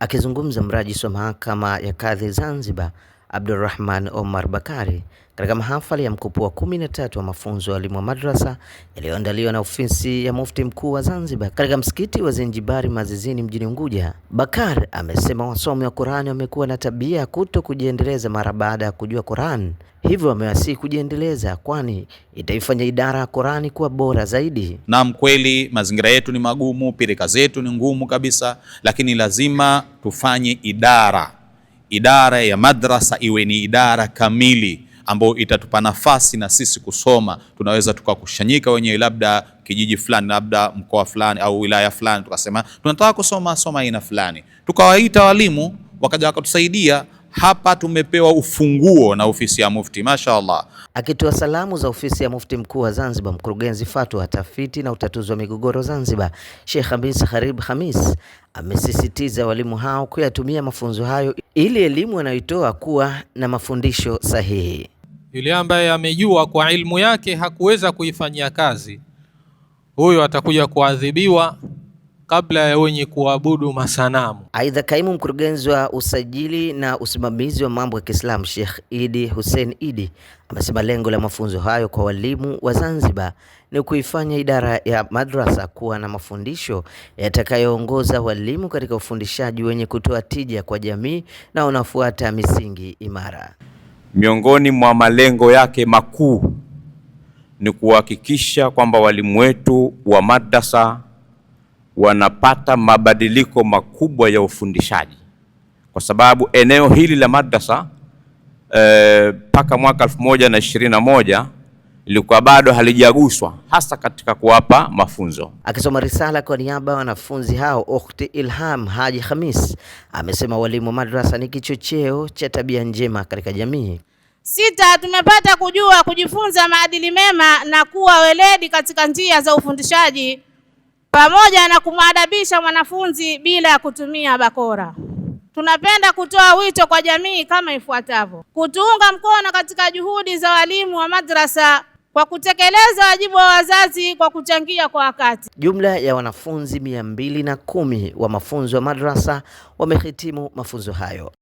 Akizungumza mrajisi wa mahakama ya kadhi Zanzibar Abdulrahman Omar Bakari katika mahafali ya mkupuo wa 13 wa mafunzo ya walimu wa madrasa yaliyoandaliwa na ofisi ya Mufti Mkuu wa Zanzibar katika msikiti wa Zinjibari Mazizini mjini Unguja, Bakari amesema wasomi wa Qur'ani wamekuwa na tabia ya kuto kujiendeleza mara baada ya kujua Qur'an, hivyo wamewasihi kujiendeleza, kwani itaifanya idara ya Qur'ani kuwa bora zaidi. Naam, kweli mazingira yetu ni magumu, pirika zetu ni ngumu kabisa, lakini lazima tufanye idara ya madrasa iwe ni idara kamili ambayo itatupa nafasi na sisi kusoma. Tunaweza tukakushanyika wenyewe, labda kijiji fulani, labda mkoa fulani au wilaya fulani, tukasema tunataka kusoma soma aina fulani, tukawaita walimu wakaja wakatusaidia. Hapa tumepewa ufunguo na ofisi ya Mufti, mashaallah. Akitoa salamu za ofisi ya Mufti Mkuu wa Zanzibar, mkurugenzi fatwa, tafiti na utatuzi wa migogoro Zanzibar, Sheikh Hamis Gharib Hamis amesisitiza walimu hao kuyatumia mafunzo hayo ili elimu wanayoitoa kuwa na mafundisho sahihi. Yule ambaye amejua kwa ilmu yake hakuweza kuifanyia kazi, huyo atakuja kuadhibiwa kabla ya wenye kuabudu masanamu. Aidha, kaimu mkurugenzi wa usajili na usimamizi wa mambo ya Kiislamu Sheikh Idi Hussein Idi amesema lengo la mafunzo hayo kwa walimu wa Zanzibar ni kuifanya idara ya madrasa kuwa na mafundisho yatakayoongoza walimu katika ufundishaji wenye kutoa tija kwa jamii na unafuata misingi imara. Miongoni mwa malengo yake makuu ni kuhakikisha kwamba walimu wetu wa madrasa wanapata mabadiliko makubwa ya ufundishaji, kwa sababu eneo hili la madrasa mpaka mwaka 2021 ilikuwa bado halijaguswa hasa katika kuwapa mafunzo. Akisoma risala kwa niaba ya wanafunzi hao, Ukhti Ilham Haji Khamis amesema walimu wa madrasa ni kichocheo cha tabia njema katika jamii. Sita, tumepata kujua kujifunza maadili mema na kuwa weledi katika njia za ufundishaji pamoja na kumwadabisha mwanafunzi bila ya kutumia bakora. Tunapenda kutoa wito kwa jamii kama ifuatavyo: kutuunga mkono katika juhudi za walimu wa madrasa kwa kutekeleza wajibu wa wazazi kwa kuchangia kwa wakati. Jumla ya wanafunzi 210 wa mafunzo ya madrasa wamehitimu mafunzo hayo.